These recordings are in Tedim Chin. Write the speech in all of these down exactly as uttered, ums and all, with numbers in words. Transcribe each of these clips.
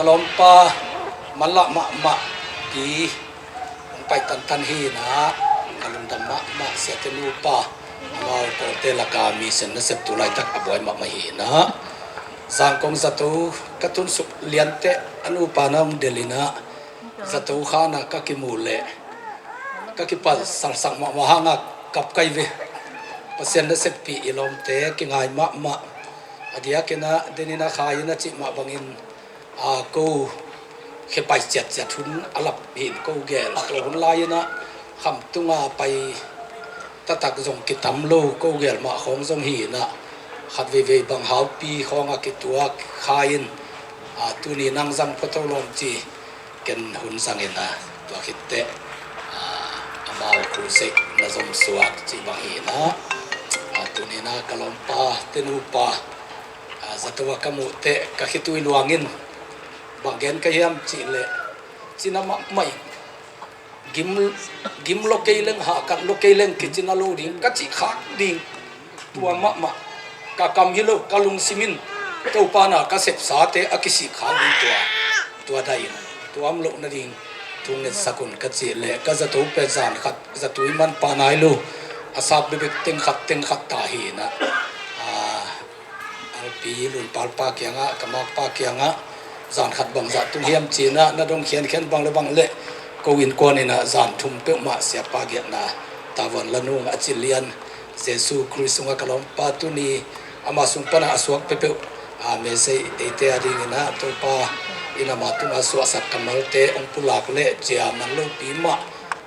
Ka lawmpa, manlah mahmah pi hong pai tantan hi inah, ka lungdam mahmah. Siate nupa, amau Kawlte laka mission nasep tu laitak a buai mahmah hi inah, Zangkong zato ka tunsuk lianteh a nupa na hong del inah, zato khan ah ka kimuh leh ka kipalsarsak mahmah hangah kap kai ve. Pasian naseppih i lawmte kingai mahmah. A diakin ah denin a khai in a cih mah bangin, a, ko khe pai ciatciat hun a lap hi in ko gel. Tua hun lai-in ah khamtung a pai taktak zong kitam lo, ko gel mah khawng zong hi inah, khat veivei bang haupi khawng a kituak khai in, a, tuni nang zang photo lawm ci ken hun zang inah, tua khitteh, a, amau crusade na zom suak cih bang hi inah, a, tuni inah ka lawmpa te nupa, a, zato a ka muh teh ka khitui luang in, bang gen ka hiam cih leh, cina mahmah in, gim, gim lo kei leng, hahkat lo kei leng, kicina lo ding, ka cih khak ding. Tua mahmah, ka kam hi lo, ka lungsim in Topa na ka sepsate a kisik khak ding tua, tua dai in, tua om loh nading thu ngetsak un ka cih leh, ka zato pen zan khat zatui man pah nai lo, a sap bebek teng khat, teng khat ta hi inah, a, Alpi Lunpalpa kiangah, ka makpa kiangah, zan khat bangzah tung hiam ci inah, na dong khiankhian bang le bang leh, ko innkuan inah zan thum peuhmah siapa giahna tavuan la nung a ci lian. Jesu Khrist sungah ka lawmpa, tuni ama sung panah a suak peuhpeuh, a, mesei eite a ding inah, Topa in ama tungah suahsak kammalte hong pulak leh, cia man lopi mah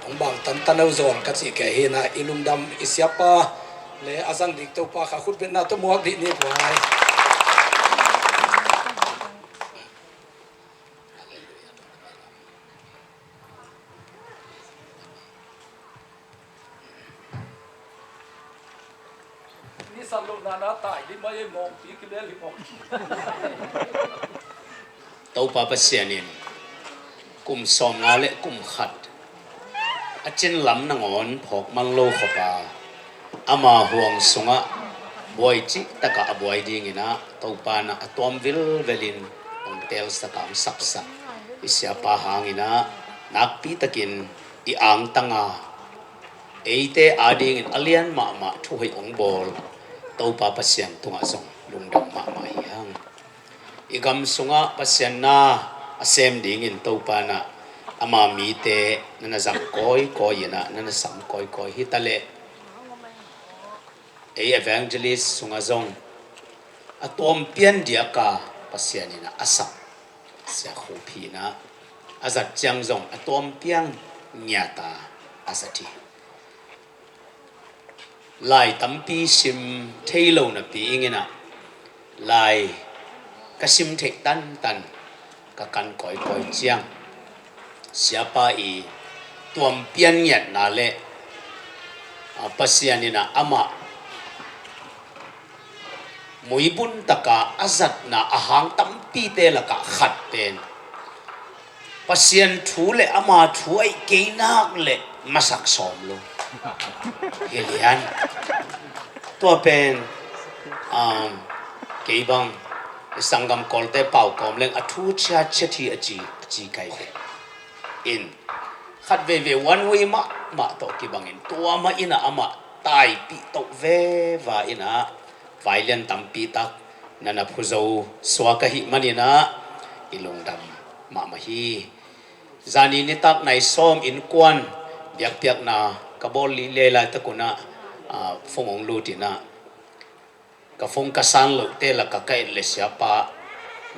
hong bang tantan uh zawl ka cih kei hi inah, i lungdam i siapa le a zang ding Topa kha khutbetna tawh muak dih ni, buai. Nisan lo nana tai di mai ei mawngpi kilel hi mawng. Topa Pasian in kum sawmnga le kum khat a cin lam nangawn phawk man lo khop a, ama huang sungah buai cihtakah a buai ding inah, Topa na a tuam vilvelin hong teelsak a, hong sapsak i siapa hang inah, nakpi takin i angtang a, eite a dingin a lian mahmah thuhoih hong bawl Topa Pasian tungah zong lungdam mahmah hi hang. I gam sungah Pasian na a sem dingin Topa na ama mite na na zang kawikawi inah, na na sam kawikawi hi ta leh, ei evangelist sungah zong a tuampian diaka Pasian inah a sam Sia Khup hi inah, a zat ciang zong a tuampiang ngiata a zat hi. Lai tampi sim thei lo napi ing inah, lai ka sim theih tantan ka kan kawikawi ciang, siapa i tuampian ngiatna le, a, Pasian inah amah muibun taka a zatna a hang tampite lakah khat pen Pasian thu le ama thu aih kei nak le masak sawm lo. Hi lian. Tua pen, um, kei bang i sanggam Kawlte pau kawm leng a thu ciatciat hi a ci, a ci kai ve. In khat veivei one way mahmah tawh kibangin tua mah inah amah taipih toh veva inah, vailian tampi tak na na phuzo suak ahih man inah i lungdam mahmah hi. Zani nitak nai sawm innkuan biakpiakna ka bawl lihlei laitak un ah, a, phone hong lut inah, ka phone ka san lohte lakah ka et leh siapa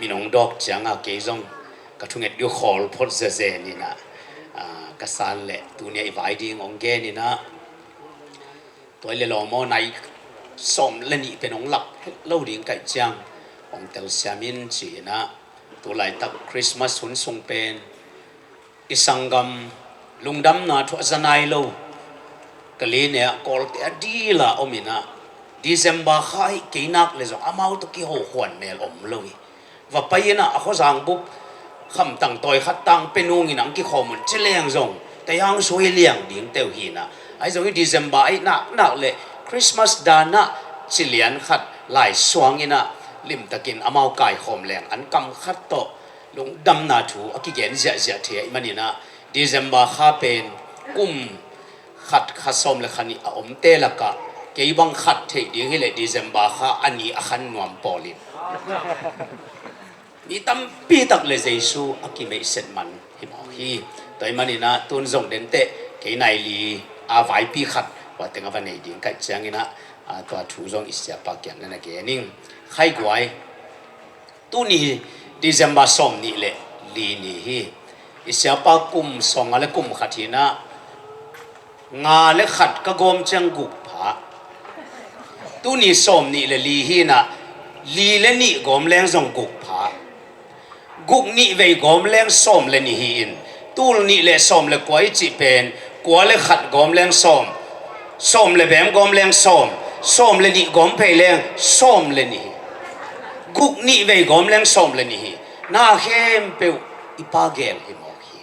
min hong dawk ciangah kei zong ka thunget dih khawl phot zezen inah, a, ka san leh tuni a i vai ding hong gen inah, tua i le lawm aw, nai sawm le nih pen hong lak lo ding ka hih ciang hong telsiam in ci inah, tu laitak Christmas hun sung pen i sanggam lungdamna thu a za nai lo Kaline ah Kawlte a dila om inah, December kha aih kei nak le zong amau tawh kiho khuan mel om lo hi. Va pai inah a khuazang bup khamtang tawi khat tang pe nung inah hong kikhawm un ci leng zong tayang sui liang ding teuh hi inah, ahi zong hi December aih naknak le Christmas dan ah ci lian khat lai suang inah limtakin amau kaikhawm leng an kam khat tawh lungdamna thu a kigen ziahziah thei ahih manin ah, December kha pen kum khat, kha sawm le kha nih a omte lakah kei bang khat theih ding hileh December kha a ni a khan nuam pawl in. Mi tampi tak le Jesu a kimeihset man hi mawk hi. Tua ahih manin ah tun zong denteh kei nai li a vaipi khat tua teng a va nei ding ka hih ciangin ah, a, tua thu zong i siapa kiang na na gen ing. Khaiguai, tuni December sawm nih le li ni hi. I siapa kum sawm nga le kum khat hi-in ah, nga le khat ka gawm ciang guk pha. Tuni sawm nih le li hi-in ah, li le nih gawm leng zong guk pha. Guk nih vei gawm leng sawm le nih hi-in, tul nih le sawm le kua i cih pen kua le khat gawm leng sawm, sawm le bem gawm leng sawm, sawm le nih gawm phei leng sawm le nih hi. Guk nih vei gawm leng sawm le nih hi. Na khempeuh i Pa gel hi mawk hi.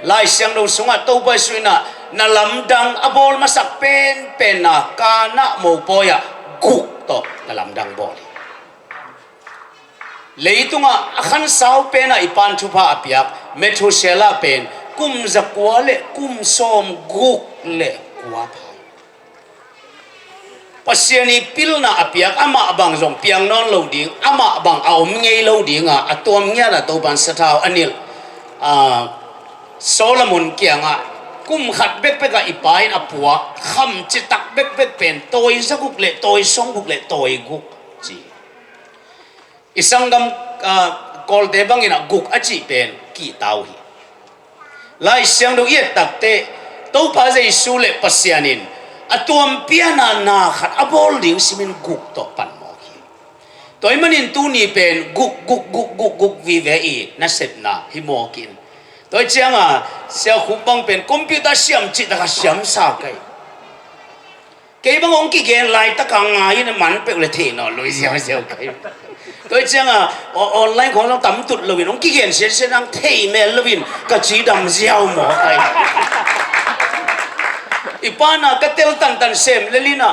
Lai Siangtho sungah Topa Jesu in ah na lamdang a bawl masak penpen na Kana mopawi ah guk tawh na lamdang bawl hi. Leitungah a khansau penah i Pa'n thupha a piak Methuselah pen kum zakua le kum sawm guk le kua pha. Pasian i pilna a piak, amah bang zong piang nawn lo ding, amah bang a om ngei lo dinga a tuam ngiat a Topa'n sathau a nilh, a, Solomon kiangah kum khat bekbekah i Pa in a puak kham citak bekbek pen tawi zaguk le tawi sawmguk le tawi guk ci. I sanggam, ah, Kawlte bangin ah guk a cih pen kihtau hi. Lai Siangtho i et takteh Topa Jesu le Pasian in a tuampiana na khat a bawl ding simin guk tawh pan mawk hi. Tua ahih manin tuni pen guk, guk, guk, guk, guk vive i nasepna hi mawk in. Tua ahih cianga Sia Khup bang pen computer siam cih takah siamsa ka hi. Kei bang hong kigen laitaka ngai in a man peuh le thei nawn lo hi ziauziau ka hi. Tua ahih cianga o-, online khawng zong tam tut loin hong kigen siansian ang thei mel loin ka cidam ziau maw ka hi. I Pa'n ah ka tel tantan sem lel in ah,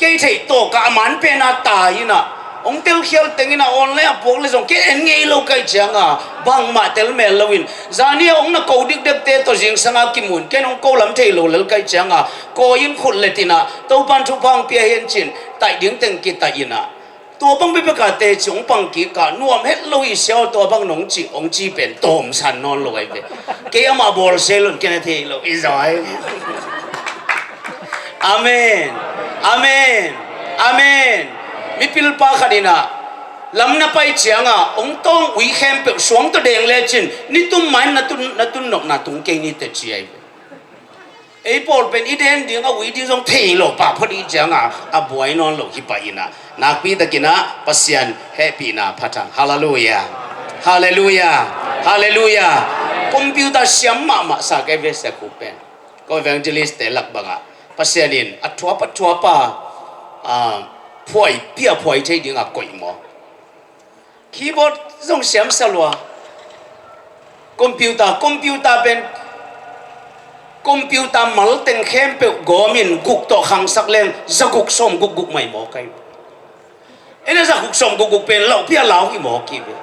kei theih tawkah a man pen a tai in ah, hong telkhial teng in ah online a puak le zong kei en ngei lo ka hih cianga bangmah tel mel loin, zani a hong na ko dikdekte tawh zingsanga kimun ken hong ko lam thei lo lel ka hih cianga, kawi in khut let in ah Topa'n thupha hong pia hen cin taih ding teng kitaih in ah, tua bang bekbek a teci hong pang kik a nuam het lo hi siau, tua bang nong cih hong ci pen tawmsan nawn lo ahi ve. Kei amah bawl se lon ken a thei lo i zaw ahi ve. Amen. Amen. Amen. Mipilpa khat in ah lam na pai cianga hong tawng ui khempeuh suang tawh deng lecin ni tum mai na tun, na tun nopna tung kei ni teh ci ahi ve. Ei pawl pen i den ding a ui ding zong thei lo pah phot i cianga a buai nawn lo hi pah in ah, nakpi takin ah Pasian hehpihna phat hang. Halleluiah. Halleluiah. Halleluiah. Computer siam mahmah sa ka hi ve Sia Khup pen. Ko evangelist te lak bangah Pasian in a thuapa thuapa, ah, phuai pia phuai thei dingah koih maw? Keyboard zong siamsa lua. Computer, computer pen, computer mal teng khempeuh gawmin guk tawh khangsak leng zaguk sawm guk guk mai maw ka hi. Ei na zaguk sawm guk guk pen lauh pia lau hi maw ki ve.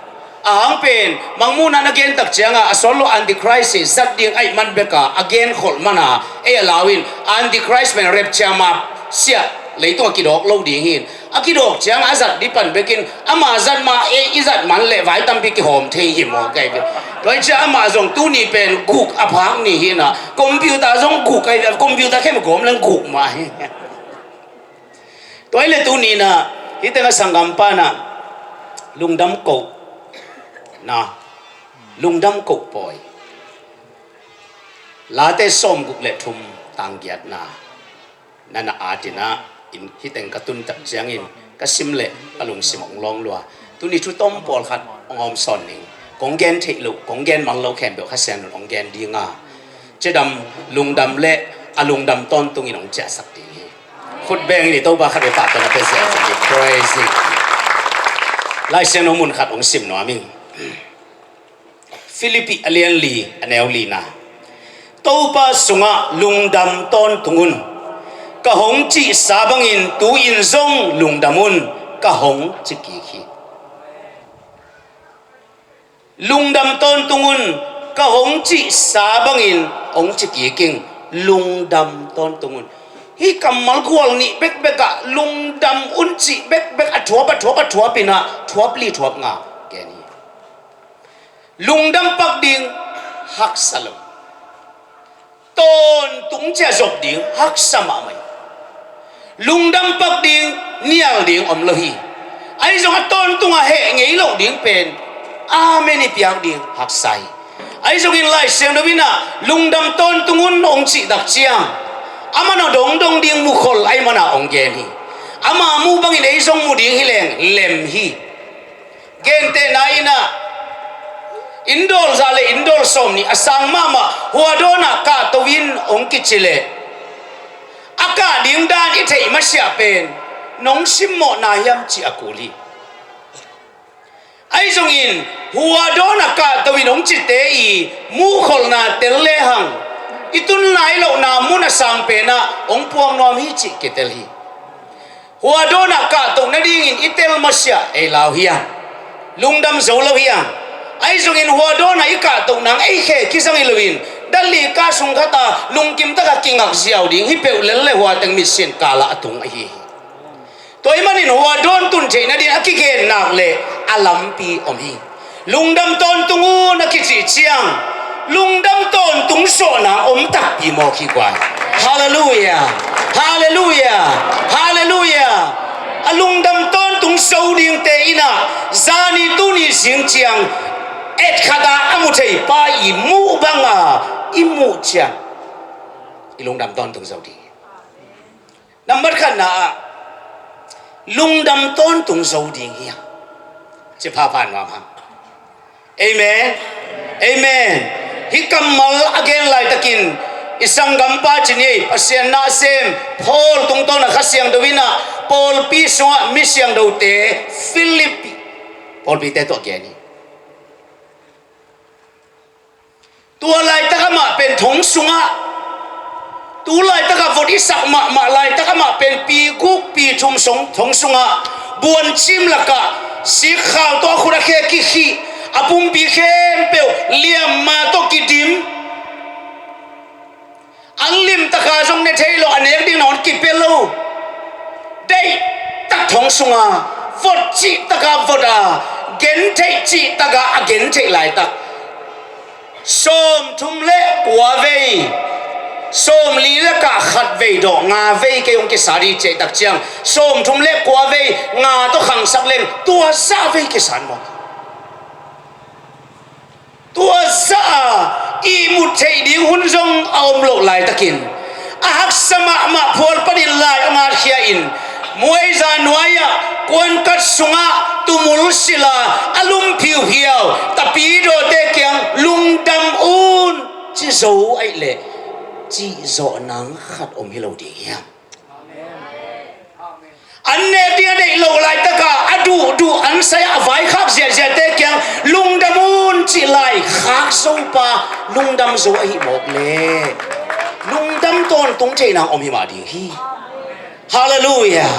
A hang pen Mangmuhna na gen tak cianga a sawl lo Antichrist hi zat ding ahih man beka a gen kholh mana ei a lau in Antichrist pen rapture ma siah leitung a kidawk lo ding hi. A kidawk ciang a zat dih pan bekin ama zat ma ei i zat man leh vai tampi kihawm thei hi maw ka hi ve. Tua hi ciang amah zong tuni pen guk a phak ni hi na, computer zong guk ka hi ve, computer khem gawm leng guk mah hi. Tua hi leh tuni na hih teng a sanggam pa na lungdam koh na, lungdam koh pawi. Late sawm guk le thum tang giat na na na at in ah, hih teng ka tun tak ciangin ka sim leh ka lungsim hong lawng lua. Tuni thu tawm pawlkhat hong hawm sawn ning. Kong gen theih loh, kong gen man loh khempeuh Kha Siangtho in hong gen ding a, cidam, lungdam le a lungdam tawntungin hong ciahsak ding hi. Khut beng in i Topa khat vei pahtawi na pia ziahziah hi. Praise Him. Lai Siangtho mun khat hong sim nuam ing. Philippi a lian li, a neu li na. Topa sungah lungdam tawntung un. Ka hong cihsa bangin tu-in zong lungdam un, ka hong ci kik hi. Lungdam tawntung un, ka hong cihsa bangin hong ci kik ing. Lungdam tawntung un. Hih kammal gual nih bekbek ah lungdam un cih bekbek a thuap, a thuap, a thuap in ah thuap li thuap nga gen hi. Lungdam pak ding, haksa lo. Tawntung ciah zop ding, haksa mahmah hi. Lungdam pak ding, nial ding om lo hi. Ahi zong a tawntung a heh ngei loh ding pen amen i piak ding, haksa hi. Ahi zongin Lai Siangtho in ah lungdam tawntung un hong cih tak ciang, amah na dongdong ding mukhol ahih man a hong gen hi. Ama muh bangin ei zong mu ding hi leng lem hi. Gentehna in ah, inn dawl za le inn dawl sawm nih a sang mahmah hua dawn ah kahto in hong kici leh, a kah ding dan i theih masiah pen nong simmawh na hiam cih a kul hi. Ahi zongin hua dawn ah kahto in hong cite i muhkholhna tel lehang, i tun nai lohna mun a sang pen ah hong puang nuam hi cih kitel hi. Hua dawn ah kahtoh nadingin i tel masiah ei lau hiam? Lungdam zo lo hiam? Ahi zongin hua dawn ah i kahtoh nang ei khe kizang hi loin, dat li kah sung khat a lungkim tak a kingak ziau ding hi peuh lel le hua teng mitsin kal ah a tung ahi hi. Tua ahih manin hua dawn tun theih nading a kigen nak leh a lampi om hi. Lungdam tawntung un a kicih ciang, lungdam tawntung zawhna om takpi mawk hi guai. Halleluiah. Halleluiah. Halleluiah. A lungdam tawntung zo dingte in ah zani tuni zing ciang, et khat a a mu thei pa i muh banga i muh ciang i lungdam tawntung zo ding hi. Nambat khatna ah lungdam tawntung zo ding hi hang. Ci phapha nuam hang. Amen. Amen. Hih kammal a gen laitakin i sanggampa ci ni ei, Pasian nasem Paul tungtawn a Kha Siangtho in ah pawlpi sungah mi siangthote Philippi pawlpite tawh gen hi. Tua laitak amah pen thong sungah, tu laitak a vot i sak mahmah laitak amah pen pi guk pi thum song thong sungah buancim lakah sikkhau tawh a khut a khe kikhih, a pumpi khempeuh liamma tawh kidim. An limtaka zong ne thei lo, a nek ding nawn kipia lo. Deihtak thong sunga vot cihtaka vot a, gentheih cihtaka a gentheih laitak, sawmthum le kua vei, sawmli lakah khat vei dawh nga vei kei hong kisa dih ciahtak ciang, sawmthum le kua vei nga tawh khangsak leng tua zah vei kisan mawk. Tua zah a ihmut theih ding hun zong a om loh laitakin, a haksa mahmah phual panin lai a ngatkhia in, muaiza nuai-ah kuankat sungah tumul sila a lum phiuphiau tapidawte kiang lungdam un ci zo aih leh cihzawh nang khat om hi lo ding hiam? An nek ding a neih loh laitaka a duhduh an sai-ah a vaikhak ziahziahte kiang lungdam un cih lai khak zo pa lungdam zo ahi mawk le lungdam tawntung thei nang om hi mah ding hi. Halleluiah.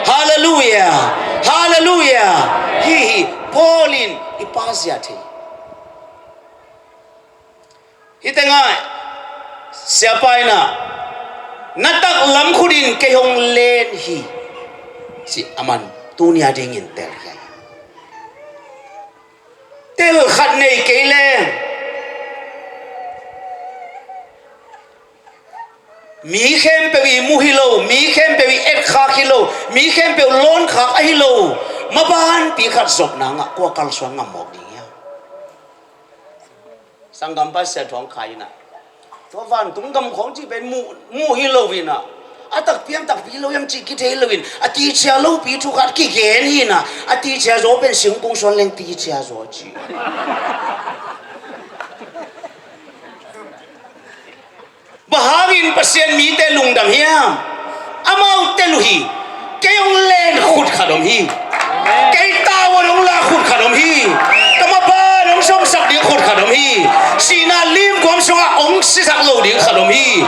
Halleluiah. Halleluiah. Hih hi Paul in i pazia thei. Hih tengah siapa in ah, na taklam khutin kei hong len hi, ci a man tuni a dingin tel hi. Tel khat nei kei leng mi khempeuh i mu hi lo, mi khempeuh i etkhak hi lo, mi khempeuh lawnkhak ahi lo mabanpi khat zop nangah kua kalsuan ngam mawk ding hiam? Sanggampa Sia Thuang Khai in ah, tua vantung gam khawng cih pen muh, muh hi lo in ah, a takpi hiam takpi lo hiam cih kithei lo in, a ticia lopi thu khat kigen hi in ah, a ticia zaw pen singkung suan leng ticia zaw ci. Bang hangin Pasian mite lungdam hiam? Amau tel uh hi. Kei hong len khut khat om hi. Kei tavuan hong lak khut khat om hi. Ka maban hong sawmsak ding khut khat om hi. Sihna limguam sungah hong sisak lo ding khat om hi.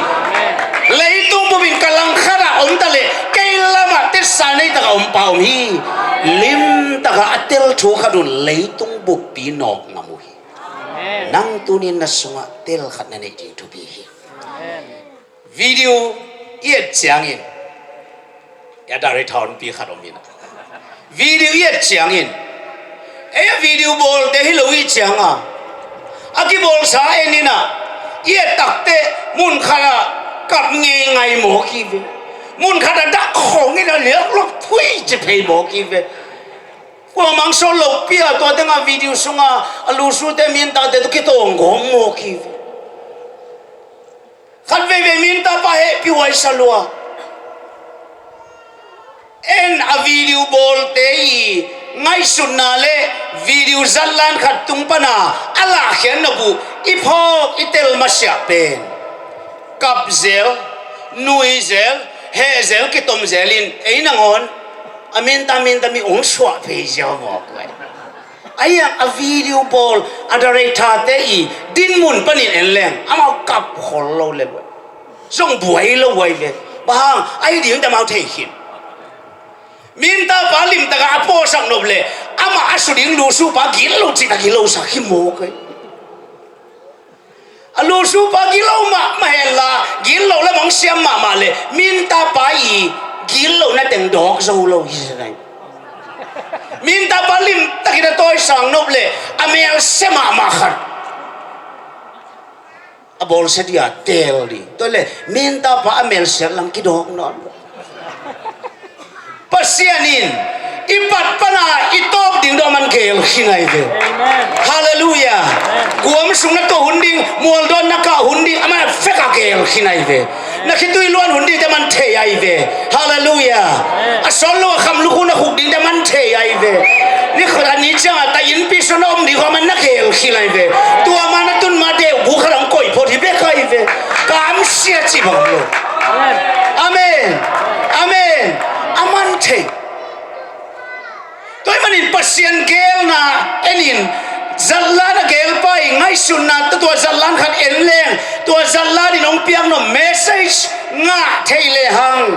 Leitung bupin ka langkhatah om ta leh kei lamah tetsa nei takah om pa om hi. Limtakah a tel thu khat un leitung buppi nawk ngam uh hi. Nang tunin na sungah tel khat na neih ding thupi hi. Video i et ciangin, a director honpi khat om in ah, video i et ciangin, ei a video bawlte hi lo i cianga, a kibawlsa en in ah, i et takteh mun khatah kap ngeingai mawk hi ve. Mun khatah dak khawng in a liak lok phui ci phei mawk hi ve. Kuamah sawt lopi a tua tengah video sunga a lusute mintate tu kitawng gawng mawk hi ve. Khat veivei mintapa hehpih huai sa lua. En a video bawlte i ngaihsutna le video zatlan khat tung pana a lahkhiatna buh i phawk i tel masiah pen kap zel, nui zel, heh zel, kitom zel in ei nangawn a minta minta mi ong suah phei ziau mawk uh ai. Ahi hang a video bawl a director-te i dinmun panin en leng amau kap khol lo le buai. Zong buai lo buai ve. Bang hang ahi ding te amau thei khin. Mintapa limtaka a pawsak nop le amah a su ding lusupa gil lo cihta gil lo sak hi mawk ai. A lusupa gilo mahmah henla, gilo le mangsiam mahmah le mintapa i gillohna teng dawk zo lo hi zenai. Mintapa limtakin a tawisang nop le a melse mahmah khat a bawlsia dia teel ding. Tua le mintapa a melse lang kidawk nawn lo. Pasian in i pat pana i tawp ding dong a man geel khin ai ve. Halleluiah. Guam sung na tuah hun ding, mualdawn na kah hun ding a man a fek a geel khin ai ve. Na khitui luan hun ding te man thei ai ve. Halleluiah. A sawn lo a kham lukhu na khuk ding te man thei ai ve. Ni khat a ni ciang a ta innpi sung na om ding kho a man na geel khin ai ve. Tua man a tun ma deuh bu khat ang koih phot hi bek ai ve. Kamsia ci bang lo. Amen. Amen. A man thei. Tua ahih manin Pasian geelna en in, zatlan a geelpa i ngaihsutna tua zatlan khat en leng, tua zatlan in hong piaknop message ngah theih lehang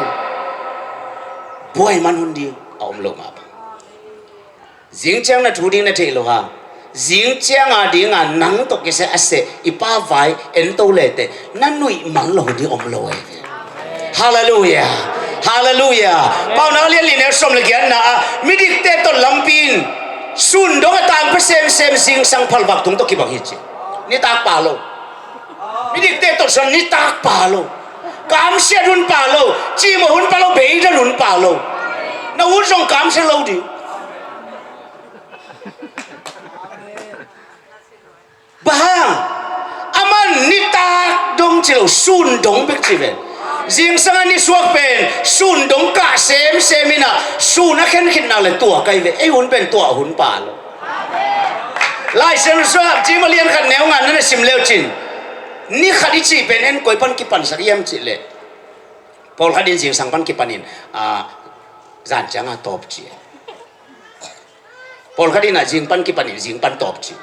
buai man hun ding a om lo mah bang. Zing ciang na thu ding na theih lo hang, zing ciang a dinga nang tawh kisai a seh i Pa vai en to leteh na nuih man lo ding om lo ai ve. Halleluiah. Halleluiah. Paunak lian li neu sawm le giatna ah midikte tawh lampi in sun dong a tangpha semsem zingsang phalvak tung tawh kibang hi ci. Nitak pa lo. Midikte tawh zong nitak pa lo. Kamsiat hun pa lo. Cimawh hun pa lo. Beidon hun pa lo. Na hun zong kamsia lo ding. Bang hang? Aman nitak dong ci lo, sun dong bek ci ve. Zingsang a nisuak pen sun dong kah semsem in ah sun a khen khitna le tua kai ve. Ei hun pen tua hun pa lo. Laisiangtho sungah James a lian khat neu nga na na sim leu cin, ni khat i cih pen en koi pan kipansak hiam cih leh, pawlkhat in zingsang pan kipanin, ah, zan cianga tawp ci. Pawlkhat in ah zing pan kipanin zing pan tawp ci.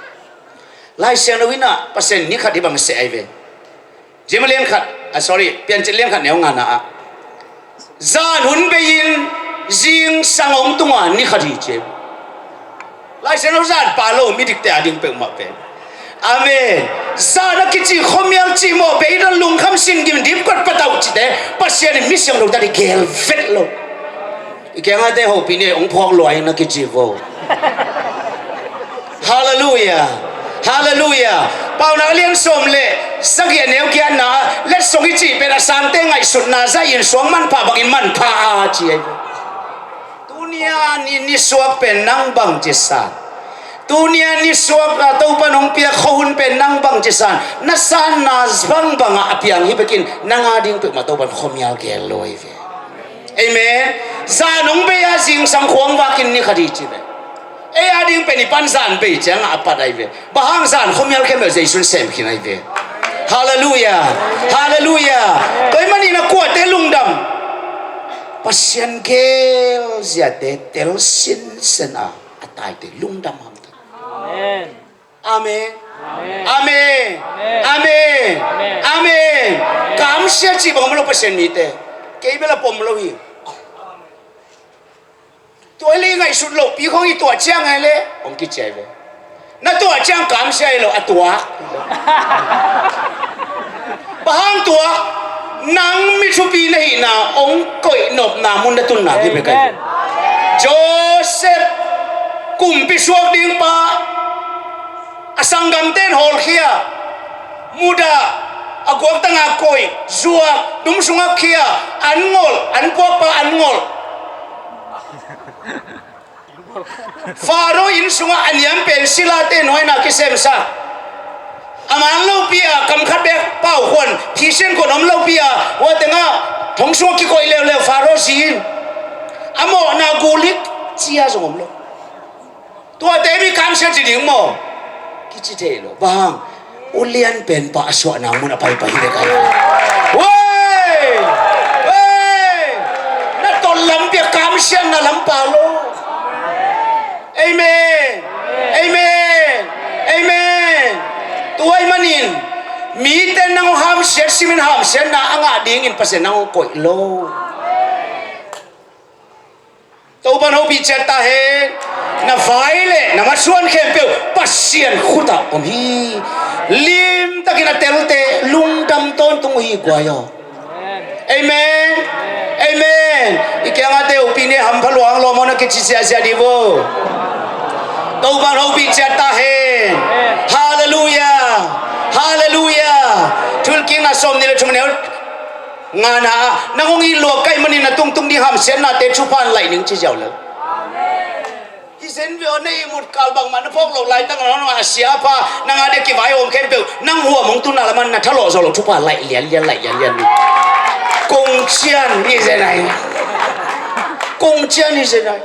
Laisiangtho in ah Pasian ni khat hi bang seh ai ve. James lian khat, ah, sorry, Piancil lian khat neu nga na ah, zan hun bei in zingsang hong tunga ni khat hi ci. Laisiangtho zan pa lo, midikte a ding peuhmah pen. Amen. Zan a kici khuamial cimawh, beidon lungkham sin gim dipkot patauh cite Pasian in misiangtho ta ding geel vet lo. I kiangate hopih ni hong phawk luai na kici vo. Halleluiah. Halleluiah. Paunak lian sawm le sagih a neu giatna, letsong i cih pen a sangte ngaihsutna zah in suang manpha bangin manpha a ci ai. Tunia ni nisuak pen nang bang ci san. Tunia nisuak a Topan hong piak khuahun pen nang bang ci san. Na sanna bangbangah a piang hi bekin nang a ding peuhmah Topan khuamial geel lo ai ve. Amen. Zan hong bei a zingsang khuang vakin ni khat hi ci ve. Ei a ding pen i pan zan bei ciangah a pat ai ve. Bang hang zan khuamial khempeuh Jesu'n sem khin ai ve. Halleluiah. Halleluiah. Tua ahih manin a kuate lungdam. Pasian geel ziate tel sinsen a, a taite lungdam hamtang. Amen. Amen. Amen. Amen. Amen. Amen. Kamsia cih bang om lo Pasian mite. Kei bel a pom lo hi. Tua hi leh i ngaihsut lohpi khong i tuah ciang hi leh hong kiciai ve. Na tuah ciang kamsia hi lo, a tuah. Bang hang tuah? Nang mi thupi na hihna hong koih nopna mun na tunna hi bek ahi. Joseph, kumpi suak ding pa, a sanggamte in hawlkhia, mudah, a guaktanga koih, zuak, dum sungah khia, an ngolh, an puakpa an ngolh. Faro inn sungah a niam pen silate nuaina kisemsa. A man lopi a kam khat bek pau khuan, phisian khuan om lopi a, hua tengah thong sungah kikoih leuleu Faro zi in. A mawhna gulik cia zong om lo. Tuate mi kamsia ci ding maw? Kici thei lo. Bang hang? Ulian pen pa a suahna mun a paipai hi dek a. Wei! Wei! Na tolh lampi a kamsiatna lam pa lo. Amen. Amen. Amen. Tua ahih manin mite nang hong hamsiat simin hamsiatna a ngah dingin Pasian nang hong koih lo. Topa'n hopih ciat ta hen. Na vai le na masuan khempeuh Pasian khutah om hi. Limtakin a telte lungdam tawntung uh hi guai aw. Amen. Amen. I kiangah te uh pi ne hampha luang lawm aw na kici siasia dih vo. Topa'n hopih ciat ta hen. Halleluia. Halleluia. Thulkikna sawm nih le thum neu ngana ah, nang hong it luak ka hih manin na tungtung ding hamsiatnate thupha hong laih ning ci ziau lo. Hi zen ve aw, na ihmut kal bangmah na phawk loh laitak nang a sia a pha, nang a dia kivai om khempeuh, nang huam hong tun a laman na thalawh zawh loh thupha laih lianlian, laih lianlian ni. Kong cian hi zen ai. Kong cian hi zen ai.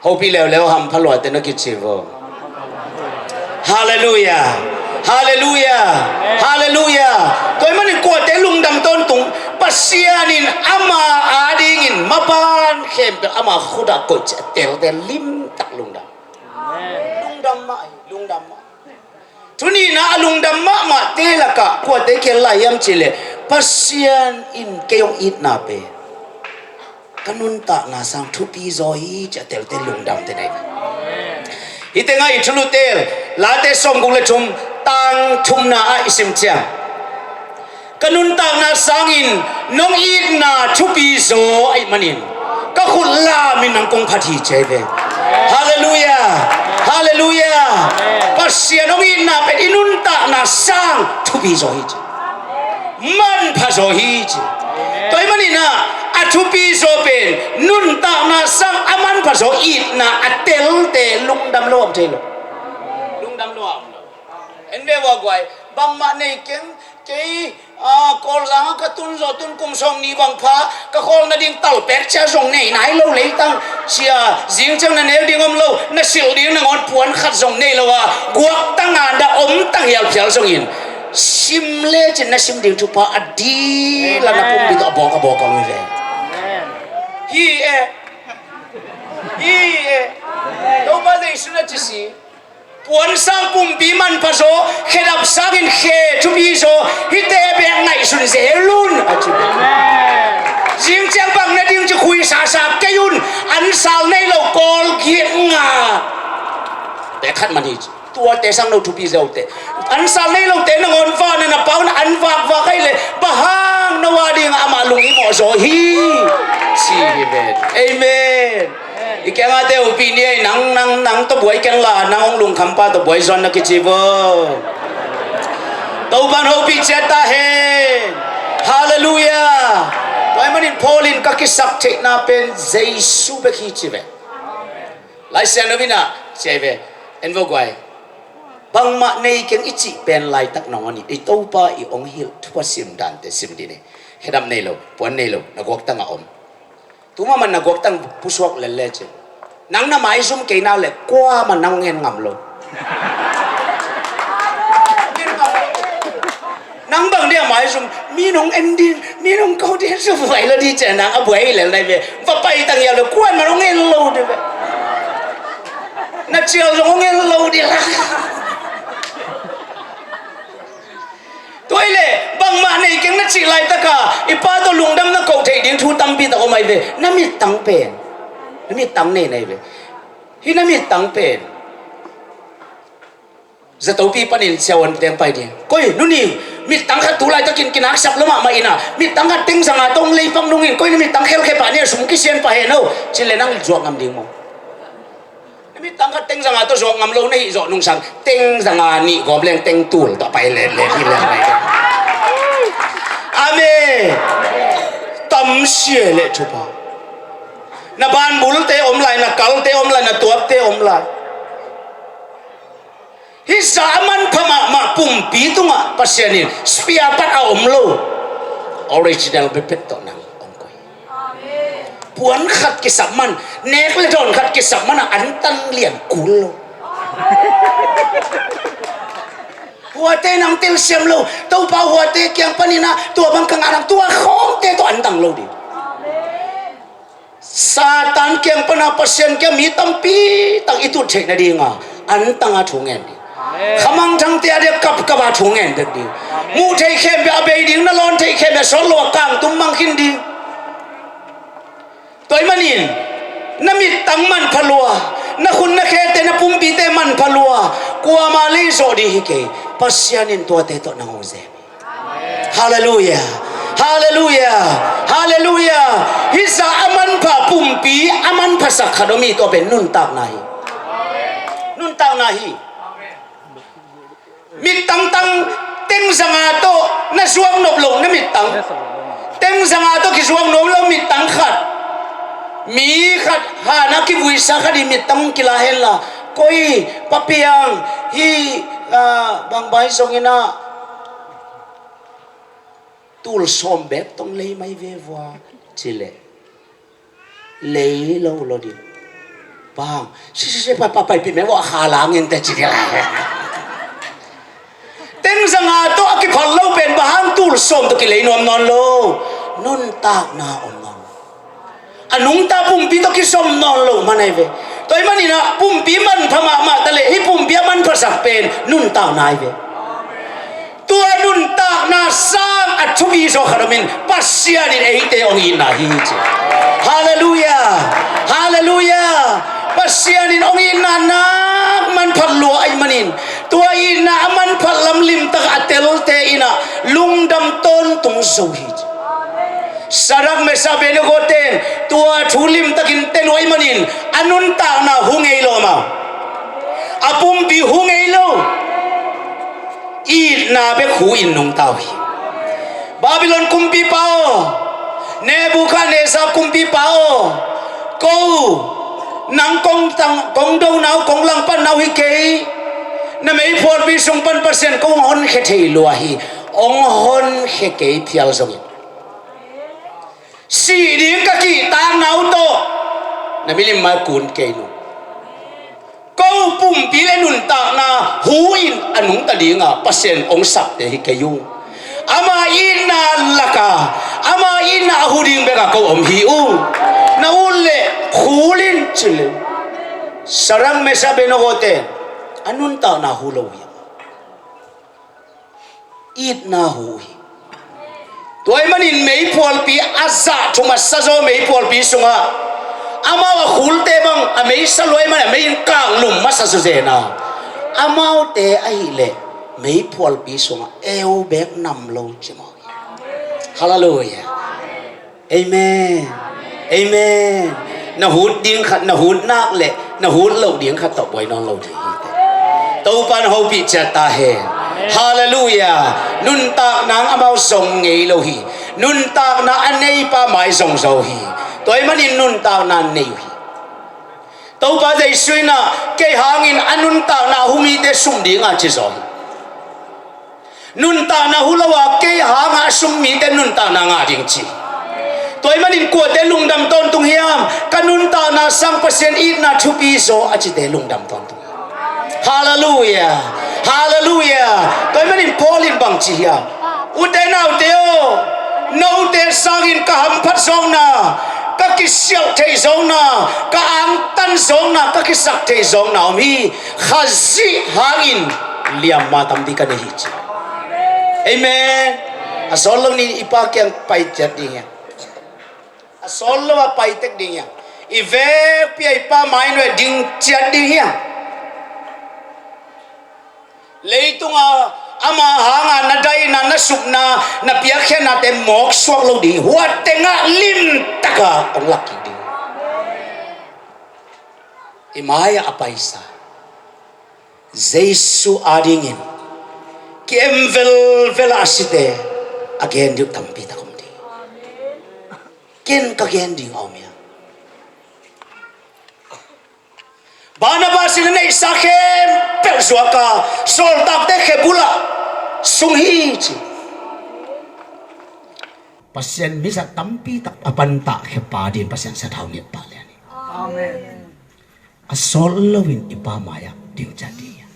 Hopih leuleu hampha luate na kici vo. Halleluia. Halleluia. Halleluia. Tua ahih manin kuate lungdam tawntung, Pasian in ama adingin maban khempeuh ama khutah koih ci a telte limtak lungdam. Lungdam mah hi, lungdam mah. Thu nihna a lungdam mahmahte lakah kuate kial lai hiam cihleh, Pasian in kei hong itna pen ka nuntakna sang thupi zaw hi ci a telte lungdamte nei. Hih tengah i thulu tel, Late sawmguk le thum, tang thumna ah i sim ciang, ka nuntakna sangin nong itna thupi zaw ahih manin ka khut lamin nang kong phat hi ci ahi ve. Halleluia. Halleluia. Pasian hong itna pen i nuntakna sang thupi zaw hi ci. Manpha zaw hi ci. Tua ahih manin ah a thupi zaw pen nuntakna sang a manpha zaw itna a telte lungdam lo a om thei lo. Lungdam lo a om lo. En ve ua guai, bangmah nei keng, kei, a, Kawlzang ah ka tun zawh tun kum sawmnih bang pha, ka khawl nading talpek cia zong nei nai lo leitang cia, zing ciang na neu ding om lo, na silh ding nangawn puan khat zong nei lo a, guaktang a na om tang hial phial zongin sim lecin na sim ding thupha a dil a na pumpi tawh a bawk a bawk a om hi ve. Hi e. Hi e. Topa Jesu na ci si. Puan sang pumpi manpha zaw, khedap sangin khe thupi zaw, hihte bek ngaihsun zel un a ci. Zing ciang bang na ding ci khuisasa kei un, ansal nei lo kawl giat nga. Bek khat man hi ci. Tuate sang no thupi zaw te. Ansal nei lote nangawn vana na pau na an vakvak ahi leh, bang hang no a ding amah lunghimawh zaw hi. Ci hi ven. Amen. I kiangah te uh pi ni ei, nang, nang, nang tawh buai keng la, nang hong lungkhampa tawh buai zaw na kici vo. Topa'n hopih ciat ta hen. Halleluia. Tua ahih manin Paul in ka kisap theihna pen Jesu bek hi ci ve. Laisiangtho in ah ci ahi ve. En vo guai. Bangmah nei keng i cih pen laitak nangawn i Topa i hong hilh thupha sim dante sim dih ni. Khedap nei lo, puan nei lo, na guaktang a om. Tu mahmah na guaktang pusuak lel lecin nang na maizum kei nak leh kuamah nang hong en ngam lo. Nang bang dia maizum, mi nong en ding, mi nong kau ding, sa buai lo ding ciang nang a buai lel nai ve. Va pai tang hial lo, kuamah nong en lo ding ve. Na cial zong hong en lo ding la. Tua hi leh bangmah nei keng na cih laitaka i Pa tawh lungdam na koh theih ding thu tampi tak om ahi ve. Na mittang pen, na mittang nei na hi ve. Hih na mittang pen zatopi panin siavuan teng pai ding. Koi, nuni, mittang khat tu laitakin kinaksap lo mahmah ina, mittang khat teng zanga tawh hong lei pak nungin, koi na mittang khelkhe pah ni a sum kisian pah hen aw, cin le nang zuak ngam ding maw? Na mittang khat teng zanga tawh zuak ngam lo na hih zawh nungsang, teng zanga nih gawp leng teng tul tawh pai letlet hi leng mai. Amen. Tamsia le thupa. Na banbulte om lai, na kalte om lai, na tuapte om lai. Hih zah a manpha mahmah pumpi tungah Pasian in spare part a om lo, original bekbek tawh nang hong koih. Puan khat kisap man, nek le dawn khat kisap man a antan lian kul lo. Huate nang telsiam lo, Topa huate kiang panin ah tua bang ka ngah nang, tua khawngte tawh antang lo ding. Satan kiang pana Pasian kiang mi tampi tak i tut theih nadinga antanga thu ngen ding. Khamangthangte a dia kapkapa thu ngen bek ding. Muh theih khempeuh a bei ding, na lawn theih khempeuh a sawt lo a kangtum mang khin ding. Tua ahih manin na mittang manpha lua, na khut na khete, na pumpite manpha lua, kuamah lei zawh ding hi kei. Pasian in tuate tawh nang hong zem hi. Halleluia. Halleluia. Halleluia. Hih zah a manpha pumpi a manphasak khat om hi, tua pen nuntakna hi. Nuntakna hi. Mittang tang teng zanga tawh na zuak nop loh na mittang, teng zanga tawh kizuak nop loh mittang khat, mi khat hana kivuisa khat i mittang kila henla, koi, Pa Piang, hih, ah, bangbai zongin ah tul sawm bek tong lei mai ve vua, ci leh lei lo lo ding. Bang, si si si, pai pai pai pi me vua kha langin te ci ding lai. Teng zanga tawh a kiphal lo pen bang hang tul sawm tawh kilei nuam nawn lo? Nuntakna om nawn lo. A nungta pumpi tawh kizom nawn lo man ahi ve. Tua ahih manin ah pumpi manpha mahmah ta leh hih pumpi a manphasak pen nuntakna ahi ve. Tua nuntakna sang a thupi zaw khat om in, Pasian in eite hong itna hi ci. Halleluia. Halleluia. Pasian in hong itna nak manphat lua ahih manin, tua itna a manphat lam limtak a telte in ah lungdam tawntung zo hi ci. Sadrak, Mesak, Abednego ten tua thu limtakin tel uh ahih manin a nuntakna hu ngei lo amau. A pumpi hu ngei lo. Itna bek hu in nungta uh hi. Babylon kumpipa aw, Nebukhadnezzar kumpipa aw, ko, nang kong tang, kong dona uh, kong langpatna uh hi kei. Na meiphualpi sung pan Pasian kong honkhia thei lua hi. Hong honkhia kei phial zongin, sih ding ka kihtakna uh tawh na milim mai kun kei nung. Ko pumpi le nuntakna hu in a nungta dinga Pasian hong sakte hi kei ung. Ama itna laka, ama itna a hu ding beka ko om hi ung. Na ut leh khul in ci leng. Sadrak, Mesak, Abednego te a nuntakna hu lo uh hi. Itna hu uh hi. Tua ahih manin meiphualpi a zah thum a sa zaw meiphualpi sungah amau a khulte bang a mei sa lua ahih manin a mei in kanglum masa zawzen a, amaute ahih leh meiphualpi sungah eu beek nam lo ci mawk hi. Halleluia. Amen. Amen. Na hut ding khat, na hut nak le na hut loh ding khat tawh buai nawn lo ding hi te. Topa in hopih ciat ta hen. Halleluia. Nuntakna in amau zong ngei lo hi. Nuntakna a neipa mai zong zo hi. Tua ahih manin nuntakna nei uh hi. Topa Jesu in ah kei hangin a nuntakna a hu mite sum ding a ci zaw hi. Nuntakna hu lo a kei hanga a sum mite nuntakna ngah ding ci. Tua ahih manin kuate lungdam tawntung hiam? Ka nuntakna sang Pasian itna thupi zaw a cite lungdam tawntung. Halleluia. Halleluia. Tua ahih manin Paul in bang ci hiam? Ute naute aw, note sangin ka hamphat zawkna, ka kisialh theih zawkna, ka angtan zawkna, ka kisak theih zawkna om hi. Khazih hangin liamma tampi ka nei hi ci. Amen. A sawt lo ni i Pa kiang pai ciat ding hiam? A sawt lo a pai tek ding hiam? I vekpi a i Pa mai nuai ding ciat ding hiam? Leitunga ama hanga na daina, na supna, na piakkhiatnate mawk suak lo ding. Hua tengah limtaka hong lak kik ding. I mai-ah a paisa Jesu adingin ki-em velvel a site a gen ding uh tampi tak om ding. Ken ka gen ding a om hiam? Barnabas in a neihsa khempeuh zuaka sawltakte khe bulah sung hi ci. Pasian mizat tampi tak a pantah khe pa ding Pasian sathau ngiat pah lian hi. Amen. A sawt loin i Pa mai-ah ding ciat ding hi.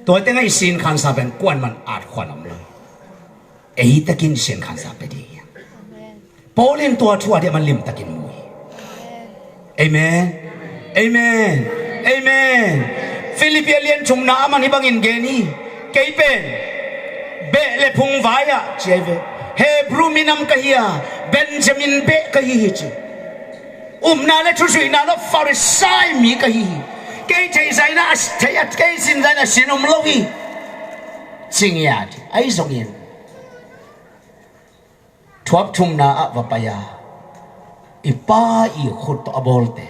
Tua tengah i sin khansa pen kuaman at khuan om lo. Ei takin sin khansa pe ding hi. Paul in tua thu a diaman limtakin mu hi. Amen. Amen. Amen. Philippi a lian thumna aman hih bangin gen hi. Kei pen beh le phung vai-ah ci ahi ve. Hebru minam ka hi a, Benjamin beh ka hi hi ci. Upna le thuzuihna lo Pharisai mi ka hi hi. Kei theihzahna a thei a, kei sinzahna sin om lo hi. Ci ngiat hi. Ahi zongin thuap thumna ah va pai a, i Pa i khut tawh a bawlte,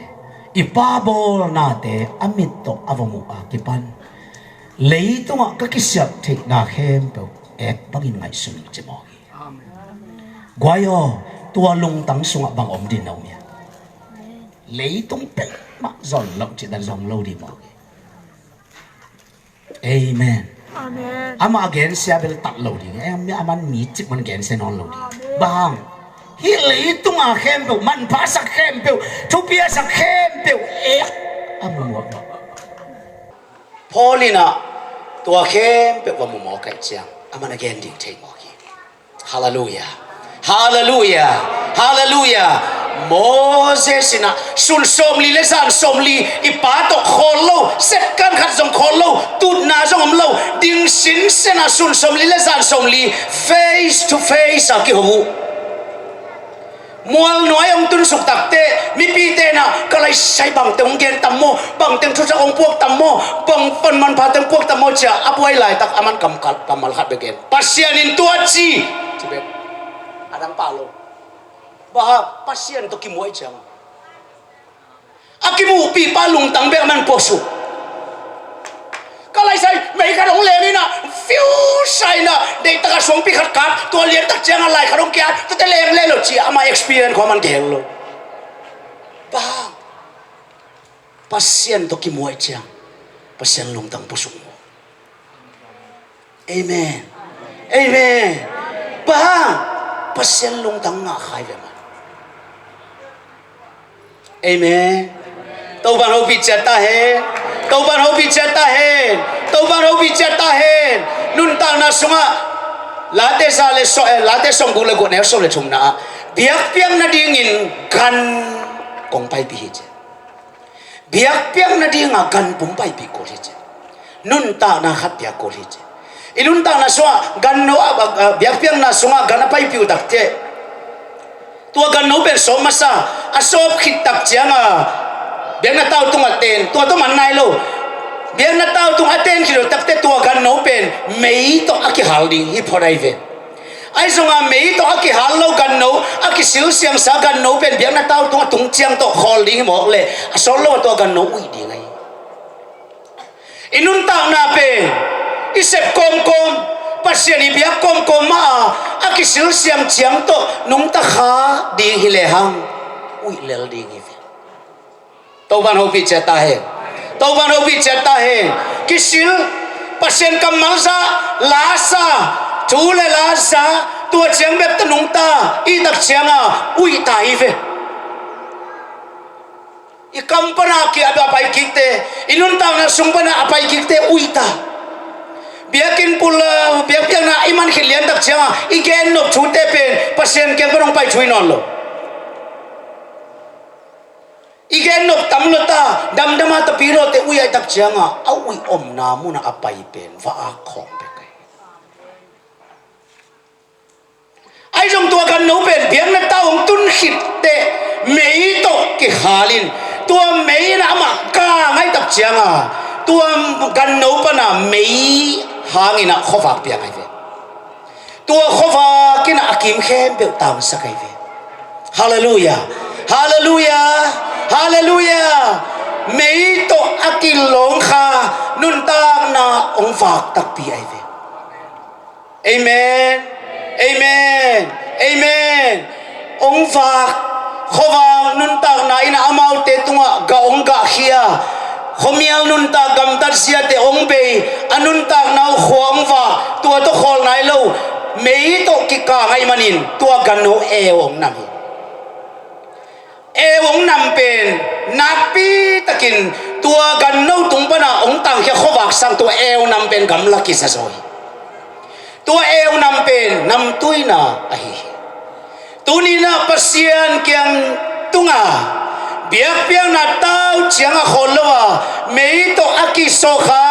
i Pa bawlnate a mit tawh a va muh a kipan leitungah ka kisiat theihna khempeuh ek bangin ngaihsun ci mawk hi. Guai aw, tua lungtang sungah bang om ding na om hiam? Leitung peuhmah zon loh cihdan zong lo ding mawk hi. Amen. Amen. Amah a gensia bel tat lo ding. Amen. Aman mi cik man gensia nawn lo ding. Amen. Bang hih leitunga khempeuh, manphasak khempeuh, thupiasak khempeuh ek a mumawh. Paul in ah tua khempeuh va mumawh kaih ciang aman a gen ding thei mawk hi. Halleluia. Halleluia. Halleluia. Moses in ah sun sawmli le zan sawmli i pa tawh khawl lo, second khat zong khawl lo, tutna zong om lo, ding sinsen ah sun sawmli le zan sawmli face to face a kiho uh. Mual nuai hong tunsuk takteh mipite in ah ka laisai bangteng hong gen tam maw, bangteng thutak hong puak tam maw, bang pan manpha teng puak tam maw ci-a a buai laitak aman kamkal kammal khat bek gen. Pasian in tua ci, ci bek. A dang pah lo. Bang hang? Pasian tawh kimuh ahih ciang a kimuhpih pa lungtang bek a man puasuk. Ka laisai mei khat hong leng in ah fiu sa in ah deihtak a suangpi khat kap, tua liantak ciang a lai khat hong kiat, tuate leng le lo ci-a amah experience khawng a man gel lo. Bang hang? Pasian tawh kimuh ahih ciang Pasian lungtang puasuk maw. Amen. Amen. Bang hang? Pasian lungtang ngah kha hi ve mah. Amen. Topa'n hopih ciat ta hen. Topa'n hopih ciat ta hen. Topa'n hopih ciat ta hen. Nuntakna sungah Late za le sawm, eh, Late sawmguk le guk, neu sawm le thumna ah biakpiak nadingin gan kong paipih hi ci. Biakpiak nadinga gan pum paipih kul hi ci. Nuntakna khat piak kul hi ci. I nuntakna sungah gan no a, a, a, biakpiakna sungah gan a paipih uh takteh tua gan no pen sawp masa, a sawp khit tak cianga biakna tau tungah ten, tua tawh man nai lo. Biakna tau tungah ten khit uh takteh tua gan no pen mei tawh a kihal ding hi phot ahi ve. Ahi zonga mei tawh a kihal lo gan no, a kisilsiamsa gan no pen biakna tau tungah tung ciang tawh khawl ding hi mawk leh a sawt lo a tua gan no uih ding ahi. I nuntakna pen i sep kawmkawm, Pasian i biak kawmkawm mah a, a kisilsiam ciang tawh nungta kha ding hi lehang uih lel ding hi ve. Topa'n hopih ciat ta hen. Topa'n hopih ciat ta hen. Kisil, Pasian kammal za, la sa, thu le la za, tua ciang bek tawh nungta i tak cianga uih ta hi ve. I kam pana ki a pai kikte, i nuntakna sung pana a pai kikte uih ta. Biakinn pul, uh, biakpiakna i man khit liantak cianga i gen nop thute pen Pasian kiang pan hong pai thu hi nawn lo. I gen nop tam lo ta, damdama tapi lote uih ahih tak cianga a uih omna munah a pai pen va-ak khawng bek ahi. A Ahi zong tua ganno pen biakna tau hong tun khit teh mei tawh kikhal in, tua mei in amah kang ahih tak cianga tua ganno pana mei hangin ah khuavak piang ahi ve. Tua khuavak in ah a kim khempeuh tangsak ahi ve. Halleluiah. Halleluiah. Halleluiah. Mei tawh a kilawng kha nuntakna hong vak takpi ahi ve. Amen. Amen. Amen. Hong vak, khuavak nuntakna in ah amaute tungah gah hong gahkhia, khuamial nuntak gamtat ziate hong bei, a nuntakna uh khua hong vak, tua tawh khawl nai lo, mei tawh kikang ahih manin tua ganno eu hong nam hi. Eu hong nam pen nakpi takin tua ganno tung pana hong tangkhia khuavak sang tua eu nam pen gamla kizazaw hi. Tua eu nam pen namtuina ahi hi. Tuni-in ah Pasian kiang tunga biakpiakna tau cianga khawl lo a mei tawh a kisawkha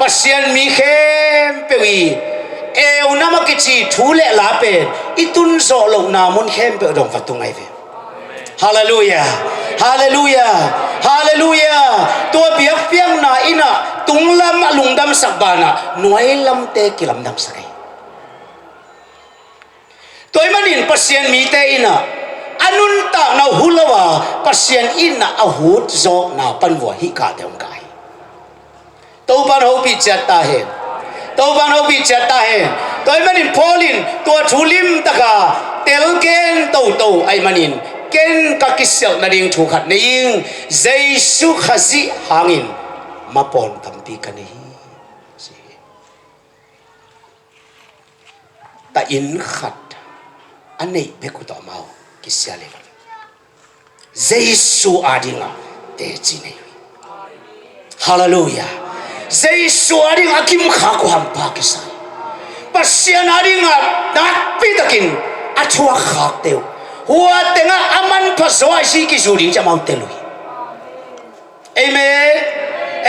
Pasian mi khempeuh i eu nam a kici thu le la pen i tunzawh lohna mun khempeuh dong va tung ahi ve. Halleluiah. Halleluiah. Halleluiah. Tua biakpiakna in ah tunglam a lungdamsak banah nuailamte kilamdangsak ahi. Tua ahih manin Pasian mite in ah a nuntakna uh huh lo a Pasian in ah a hutzawkna pan vua hih kahte hong kah hi. Topan hopih ciat ta hen. Topan hopih ciat ta hen. Tua ahih manin Paul in tua thu limtaka telgen toto ahih manin ken ka kisialh nading thu khat nei ing. Jesu Khazih hangin mapawn tampi ka nei hi. Ta inn khat a neih bek uh tawh amau kisia lel. Jesu adinga teci nei uh hi. Halleluiah. Jesu adinga a kimkhak uh hampa kisa hi. Pasian adinga nakpi takin a thuakkhakte uh hua tengah a manpha zaw a i si kizu ding ci amau tel uh hi. Amen.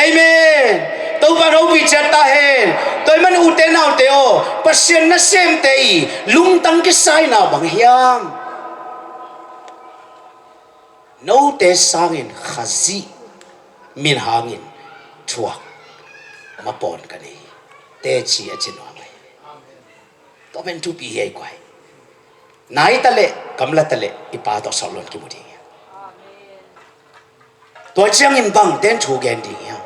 Amen. Topan hopih ciat ta hen. Tua ahih man ute naute aw, Pasian nasemte i lungtang kisaina bang hiam? Note sangin Khazih min hangin thuak mapawn ka nei hi. Teci a ci nuam hi. Tua pen thupi hi ei kuai. Nai ta leh, gamla ta leh i Pa tawh sawt loin kimu ding hi. Tua ciangin bang ten thu gen ding hiam?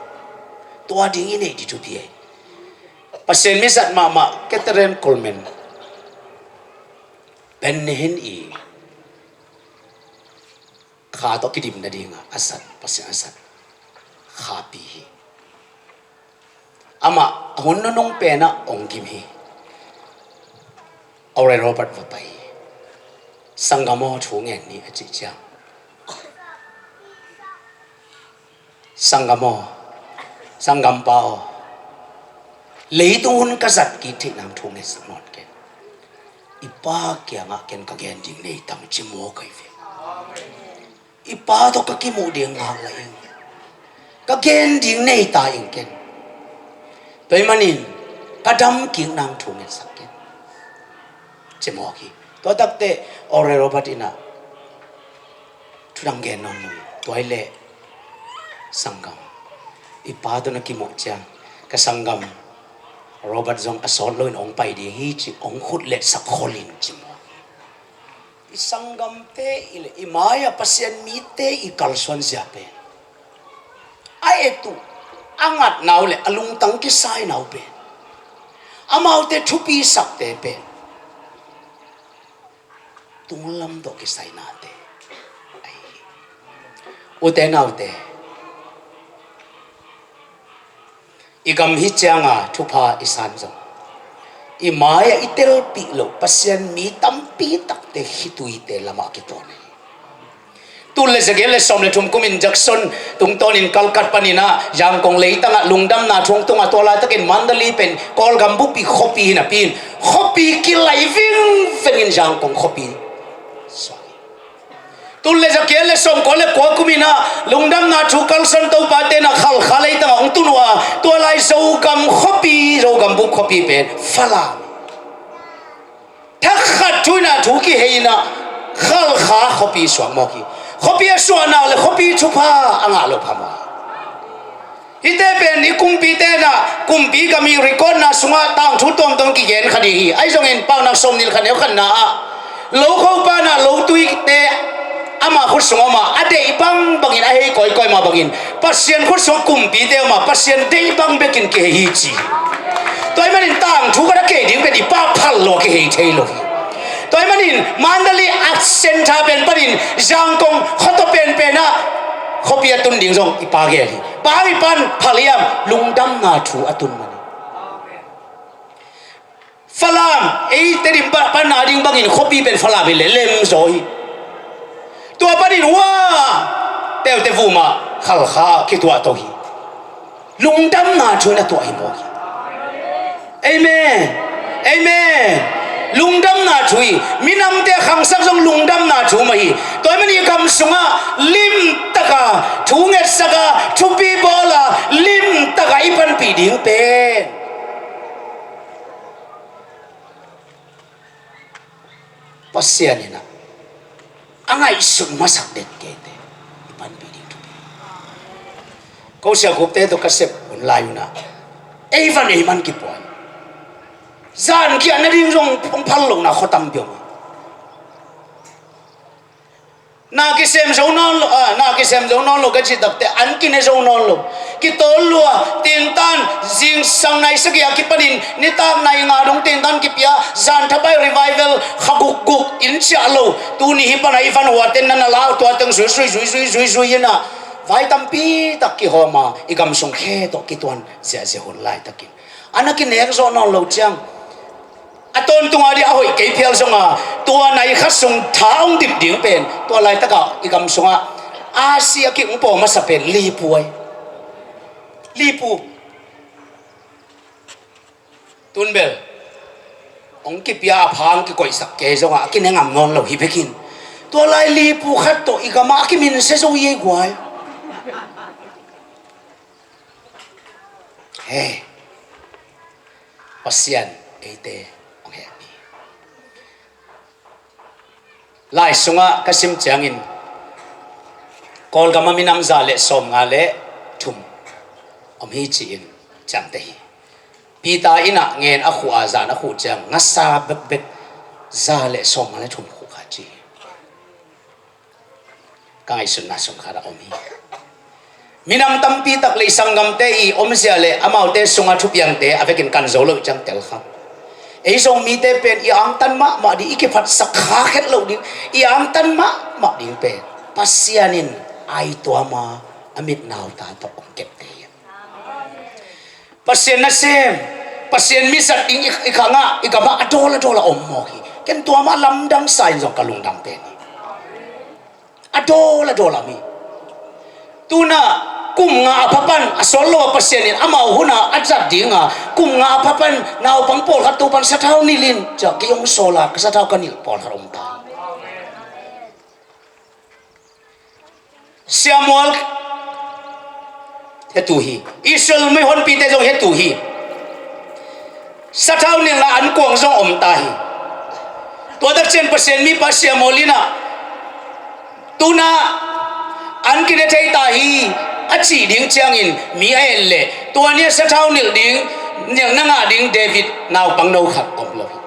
Tua ding i neih ding thupi hi. Pasian mi zat mahmah Kathryn Kuhlman, Benny Hinn i kha tawh kidim nadinga a zat, Pasian a zat khapi hi. Amah a hun nunung penah hong gim hi. Oral Roberts va pai hi. Sanggam aw, thu ngen ni a cih ciang, sanggam aw, sanggampa aw, leitung hun ka zat kik theih nang thu ngetsak nawn ken. I Pa kiangah ken ka gen ding nei tang ci mawk ahi ve. I Pa tawh ka kimuh ding ngak la ing. Ka gen ding nei ta ing ken. Tua ahih manin ka dam kik nang thu ngetsak ken, ci mawk hi. Tua takteh Oral Roberts in ah thu dang gen nawn lo hi. Tua hi leh sanggam, i Pa tawh na kimuh ciang ka sanggam Robert zong a sawt loin hong pai ding hi ci hong khut letsak khol in ci mawk hi. I sanggamte i le i mai-ah Pasian mite i kalsuan zia pen, a et uh, a ngatna uh le a lungtang kisaina uh pen, amaute thupisakte pen tunglam tawh kisainate ahi hi. Ute naute, i gam hi cianga thupha i san zong, i mai-ah i telpih loh Pasian mi tampi takte khituite lamah kipawn ahi. Tul le zagiat le sawm le thum kumin Jackson tungtawnin Calcutta panin ah Yangon leitangah lungdamna thu hong tungah tua laitakin Mandalay pen Kawlgam bupi khuapi hi napi in khuapi kilai vingvengin Yangon khuapi suak hi. Tul le zagiat le sawmkua le kua kumin ah lungdamna thu kalsuan topate in ah Khalkha leitangah hong tun uh a, tua lai Zogam khuapi, Zogam bup khuapi pen Falam, Thakhat thu in ah thu kihei in ah Khalkha khuapi suak mawk hi. Khuapi a suahna le khuapi thupha a ngah loh phamawh hi. Hihte pen i kumpite in ah kumpi gam i recordna sungah tangthu tuamtuam kigen kha ding hi. Ahi zongin Paunak sawmnih le khat neu khatna ah, lokho pa in ah lotuite ama khut sungah om a, a deih bangbangin a hei kawikawi mah bangin Pasian khut sungah kumpite om a, Pasian deih bang bekin kihei hi ci hi. Tua ahih manin tangthu khat a kihei ding pen i pahphal lo a kihei thei lo hi. Tua ahih manin Mandalay a centre pen panin Zangkong khuataw penpen ah khuapi a tun ding zong i pa gel hi. Pa i pan phal hiam, lungdamna thu a tun man hi. Falam, ei Tedim pan a ding bangin khuapi pen Falam hi leh lem zaw hi. Tua panin hua Teute vum ah Khalkha kituah to hi. Lungdamna thu in a tuah hi mawk hi. Amen. Amen. Lungdamna thu hi. Minamte khangsak zong lungdamna thu mah hi. Tua ahih manin i gam sungah limtaka thu ngetsak a, thupi bawl a, limtaka i panpih ding pen Pasian in ah a ngaihsut masak den keite i panpih ding thupi. Ko sia Gupte tawh ka sep hun lai un ah ei van ei man kipua hi. Zan kiah nading zong hong phal lohna khua tampi om hi. Na kisem zo nawn lo, ah, na kisem zo nawn lo ka cih takteh an kine zo nawn lo. Kitawl lua, tintan zingsang nai sagih a kipanin nitak nai nga dong tintan kipia, zan thapai revival kha gukguk in ciah lo. Tuni hih pan a i van huaten na na lau tua teng zui zui zui zui zui zui in ah vai tampi tak kihawm a, i gam sung khe tawh kituan ziahziah hun laitakin a na kinek zawh nawn lo ciang a tawntung a dih a hoih kei phial zong a, tua nai khat sung tha hong dip ding pen tua laitak a i gam sungah a si a kik hong paw masa pen lipu ahi. Lipu. Tun bel hong kipia a pha hong kikoihsak kei zong a, a kine ngam nawn lo hi bekin tua lai lipu khat tawh i gam ah a kiminsia zo hi ei guai. He, Pasian eite hong hehpih. Lai sungah ka sim ciangin Kawlgam ah minam za le sawmnga le thum om hi ci-in ciamteh hi. Peter in ah ngen a khuh a, zan a khuh ciang ngasa bekbek za le sawmnga le thum khuh kha ci hi. Ka ngaihsutna sung khat ah om hi. Minam tampi tak lei sanggamte i omzia le amaute sungah thupiangte a vekin kan zo lo ciang tel kha. Ei Zomite pen i angtan mahmah ding, i kiphatsak kha khet loh ding, i angtan mahmah ding pen Pasian in ai tuam a, a mit nauta tawh hong kepte hi. Pasian nasem, Pasian mizat ding i, i khangah, i gamah a dawl a dawl a om mawk hi. Ken tua mah lamdang sa in zong ka lungdam pen hi. A dawl a dawl a mi. Tuna kum nga a phapan a sawl lo a Pasian in amau huna a zat dinga kum nga a phapan naupang pawlkhat tu pan sathau nilh in ciah kei hong sawl a ka sathau ka nilh pawlkhat om ta. Siamual hetu hi. Israel mi honpite zong hetu hi. Sathau nilhna an kuang zong om ta hi. Tua tak cian Pasian mipa siamual in ah tuna an kine thei ta hi a cih ding ciangin mi a en leh tua ni a sathau nilh ding, nilhna ngah ding David naupang no khat om lo hi.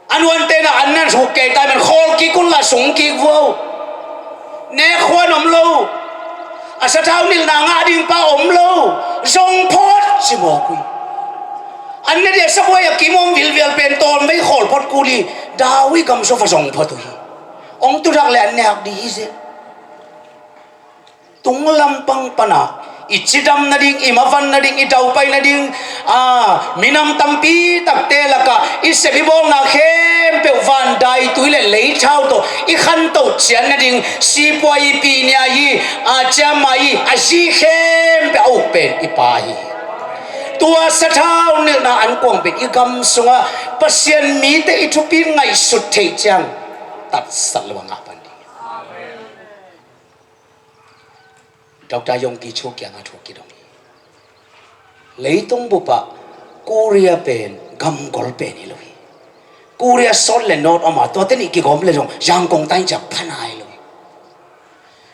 A nuante na an nan suk kei tai man khawl kik un la sung kik vuau. Nek khuan om lo. A sathau nilhna ngah ding pa om lo. Zong phot ci mawk uh hi. An ne dia sabuai a kim om vilvial pen tawn vei khawl phot kul hi. Dawi gam so va zong phot uh hi. Ong tu dak le an nek di hi zel. Tunglam pang pana i cidam nading, i mavan nading, i daupai nading, a, minam tampi takte lakah i sep i bawlna khempeuh van daitui le leithau tawh i khantoh cian nading, sipuai i pihnia i, a, ciammai i, a zi khempeuh a uk pen i pa hi. Tua sathau nilhna an kuang pen i gam sungah Pasian mite i thupi ngaihsut theih ciang tatsat lo a ngah pan ding. Doctor Yonggi Cho kiangah thu kidong hi. Leitung bupah Korea pen gamgol pen hi lo hi. Korea South le North om a, tuate nih kigawm le zong Yangon tah in ciang pha nai lo.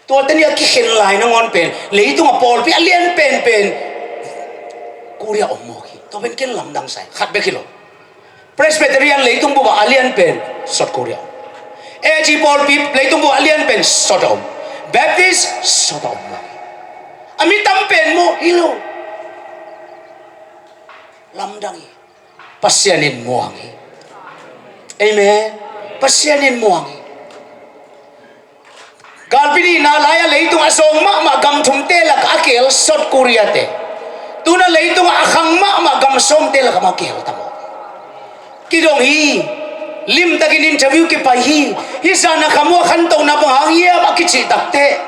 Tuate nih a kikhen lai nangawn pen, leitung a pawlpi a lian penpen Korea om mawk hi. Tua pen ken lamdang sa ing, khat bek hi lo. Presbyterian leitung bup ah a lian pen South Korea om. AG pawlpi leitung bup ah a lian pen South om. Baptist South om mawk hi. A mi tam pen maw hi lo. Lamdang hi. Pasian in muang hi. Amen. Pasian in muang hi. Galpi nihna lai-a leitung a zawng mahmah gam thumte lakah a kihel South Korea te, tu-in a leitungah a khang mahmah gam sawmte lakah mah kihel ta maw? Kidong hi. Limtakin interview kipai hi. Hih zan a kham uh a khantohna bang hang hiam a kicih takteh,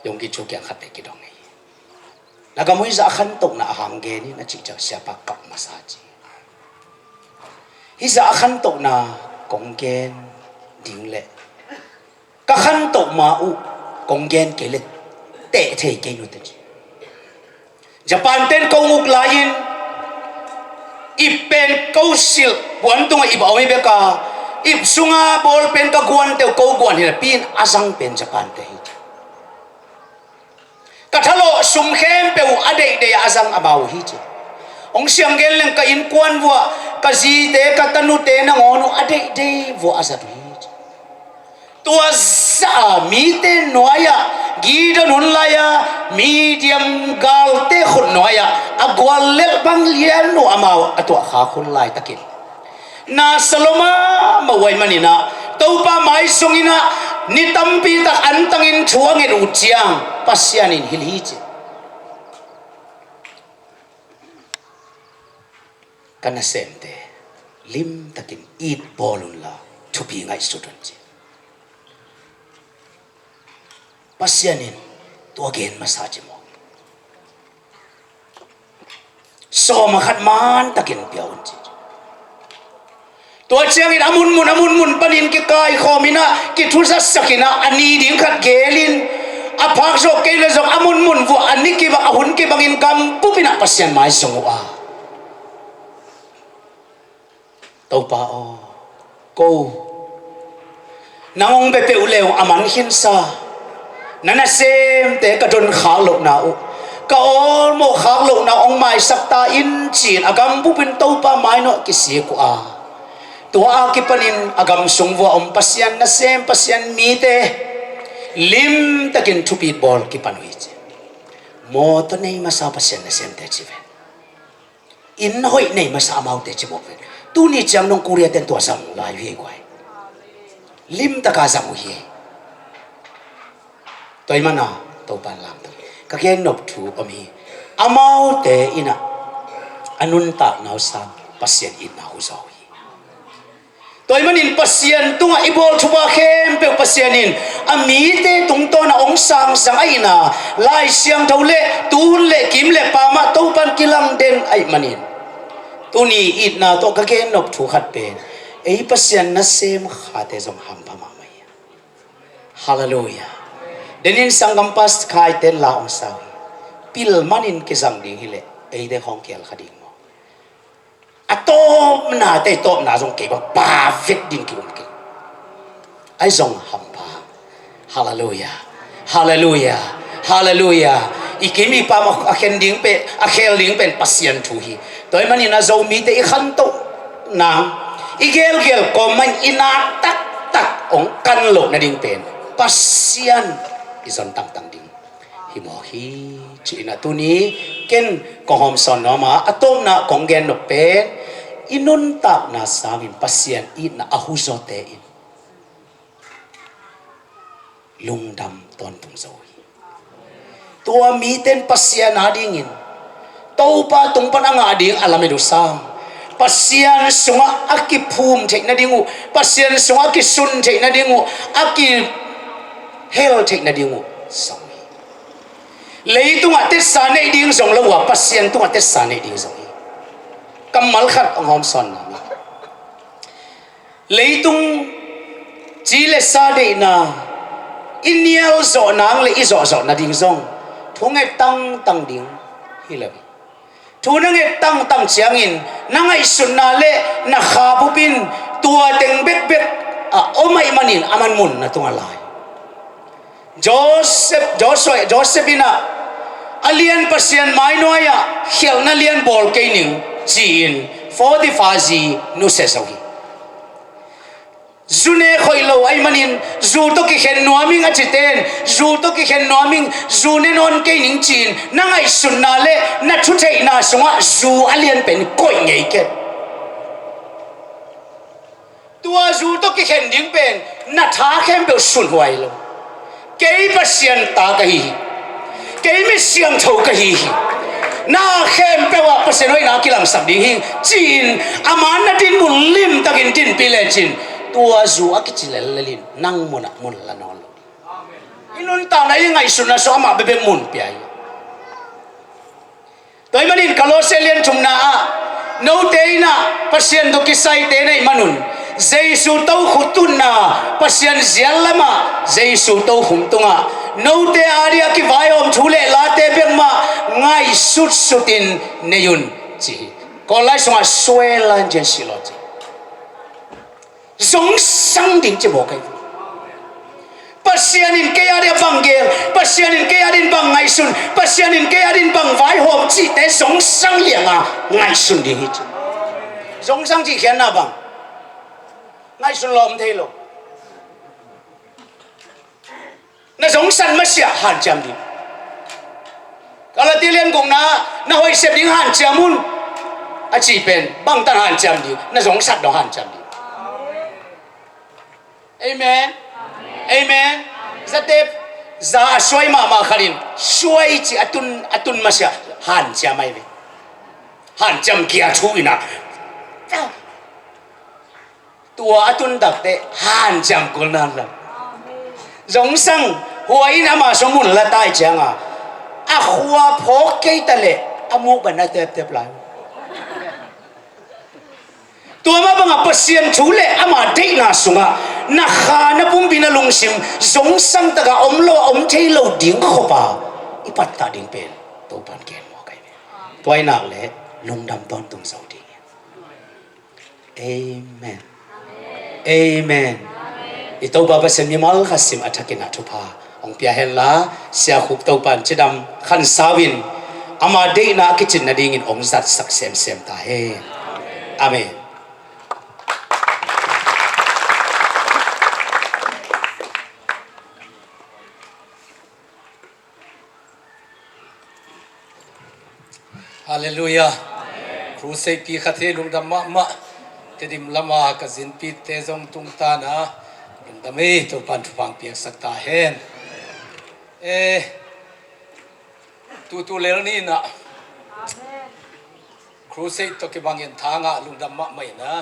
Yonggi Cho kiang khatte kidong hi. Na gam uh hih zah a khantohna a hang gen in, a cih ciang siapa kap masa ci. Hih zah a khantohna kong gen ding leh ka khantoh ma uh kong gen kei leh teh thei kei nu te ci. Japan ten ko nguk lai-in ip pen ko silh puan tungah ip a om hi bek a, ip sunga ball pen ka guante uh ko guan hi napi-in a zang pen Japan te hi ci. Ka thalawh sum khempeuh a deihdeih a zang amau hi ci. Hong siam gen leng ka innkuan vuah ka zite ka tanute nangawn uh a deihdeih vuah a zat uh hi ci. Tua zah a mite nuai-ah Gideon hun lai-a Midian galte khut nuai-ah a guallelh bang lian uh amau a tuahkhak hun laitakin na sa lua mahmah uh ahih manin ah, Topa maizongin ah ni tampi tak antangin thu a nget uh ciang Pasian in hilh hi ci. Ka nasemte, limtakin it bawl unla thupi ngaihsut un ci. Pasian in tua gen masa ci maw? Sawm a khat mantakin pia un ci. Tua ciangin a munmun a munmun panin kikaikhawm in ah, kithuzatsak in ah, a ni ding khat gelin, a phak zawh kei leh zong a munmun vuah a ni kibang, a hun kibangin gam bup in ah Pasian maizong uh a, Topa aw, ko nang hong bia peuh le hong a man khinsa na nasemte ka don khak lohna uh, ka awlmawh khak lohna uh hong maisak ta in ci-in a gam bupin Topa mai nawh kisik uh a, tua a kipanin a gam sung vuah om Pasian nasem, Pasian mite limtakin thupit bawl kipan uh hi ci. Mawtaw nei masa Pasian nasemte ci ve. Inn hoih nei masa amaute ci mawk ve. Tuni ciang nong Korea ten tua zang lai uh hi guai. Limtaka zang uh hi. Tua ahih manin Topa in lamto. Ka gen nop thu om hi. Amaute in ah a nuntakna uh sang Pasian itna uh zaw uh hi. Tua ahih manin Pasian tungah i bawl thupha khempeuh Pasian in a mite tungtawn a hong sangsak ahihna Lai Siangtho le tuhun le kim le pamah Topa in kilang den ahih manin, tuni itna tawh ka gen nop thu khat pen ei Pasian nasem khate zong hampha mahmah hi. Halleluiah. Denin sanggam Pastor Khai ten la hong sa uh hi. Pil manin kizang ding hileh eite khawng kial kha ding maw? A tawpna te, tawpna zong kei bang pa vet ding ki-um kei. Ahi zong hampha. Halleluiah. Halleluiah. Halleluiah. I kim i pam a khen ding pen, a khel ding pen Pasian thu hi. Tua ahih manin a Zomite i khantoh nang, i gelgel kawm mah in i nak taktak hong kan loh nading pen Pasian i zon tangtang ding hi mawk hi. Ci-in a tuni ken kong hawmsawn nuam a, a tawpna kong gen nop pen i nuntakna sangin Pasian itna a huzawte in lungdam tawntung zo hi. Tua mite in Pasian adingin Topa tung pan a ngah ding a lamet uh sang, Pasian sungah a kiphum theih nading uh, Pasian sungah a kisun theih nading uh, a kihel theih nading uh sang hi. Leitungah tetsa neih ding zong lo uh a, Pasian tungah tetsa neih ding zong hi. Kammal khat hong hawmsawn nuam ing. Leitung ci le sa deihna i nial zawh nang le i zawhzawh nading zong thu nget tangtang ding hi lo hi. Thu na nget tangtang ciangin Na ngaihsutna le na kha bupin tua teng bekbek a om ahih manin a man mun na tungah lai. Joseph, Joshua, Joseph in ah a lian Pasian mainuai ah khialhna lian bawl kei ning ci-in Potiphar zi nusia zo hi. Zu ne khoih lo ahih manin zu tawh kikhen nuam ing a cite in, zu tawh kikhen nuam ing, zu ne nawn kei ning ci-in na ngaihsutna le na thutheihna sungah zu a lian pen koih ngei ken. Tua zu tawh kikhen ding pen na tha khempeuh sunhuai lo. Kei Pasian ta ka hi hi. Kei mi siangtho ka hi hi. Na khempeuh ah Pasian hoihna kilangsak ding hi, ci-in a man na dinmun limtakin dinpih lecin tua zu a kici lellelin nang munah mun la nawn lo. I nuntakna i ngaihsutna sungah amah bekbek mun pia hi. Tua ahih manin Kolose lian thumna ah note in ah Pasian tawh kisaite na hih manun Jesu tokhom tutna Pasian zial lamah Jesu tokhom tungah note a dingah kivaihawm thu le late bek mah ngaihsut sutin nei un ci hi. Kawl lai sungah swear language ci lo ci. Zongsang ding ci mawk ahi. Pasian in kei a dingah bang gel, Pasian in kei a dingin bang ngaihsun, Pasian in kei a dingin bang vaihawm cihte zongsang lianga ngaihsun ding hi ci. Zongsang cih khiatna bang? Ngaihsun lawm thei lo. Na zongsat masiah hanciam ding. Galati lian gukna na hoih sep ding hanciam un a cih pen bangtan hanciam ding, na zongsat dong hanciam ding. Amen. Amen. Zatep za a suai mahmah khatin suai ci a tun, a tun masiah hanciam ahi ve. Hanciam kia thu inah tua a tun takte hanciam kul nan lo. Zongsang huai in ama sung mun la tai cianga a khua phawk kei ta leh a muk ban a teptep lai. Tua mah bangah Pasian thu le ama deihna sungah na kha na pumpi na lungsim zongsang takah om lo a om thei lo ding khopa i pattah ding pen Topan ken mawk ahi ve. Tua i nak leh lungdam tawntung zo ding hi. Amen. Amen. I Topa Pasian mimal khat sim a thakin a thupha hong pia henla, Sia Khup Topan cidam khansau in ama deihna a kicin nadingin hong zatsak semsem ta hen. Amen. Halleluiah. Crusade pi khat hi, lungdam mahmah. Tedim lama ka zinpite zong tungtana lungdam hi, Topan thupha piaksak ta hen. Eh, tutu lel ni inah Crusade tawh kibangin thangah lungdam mahmah inah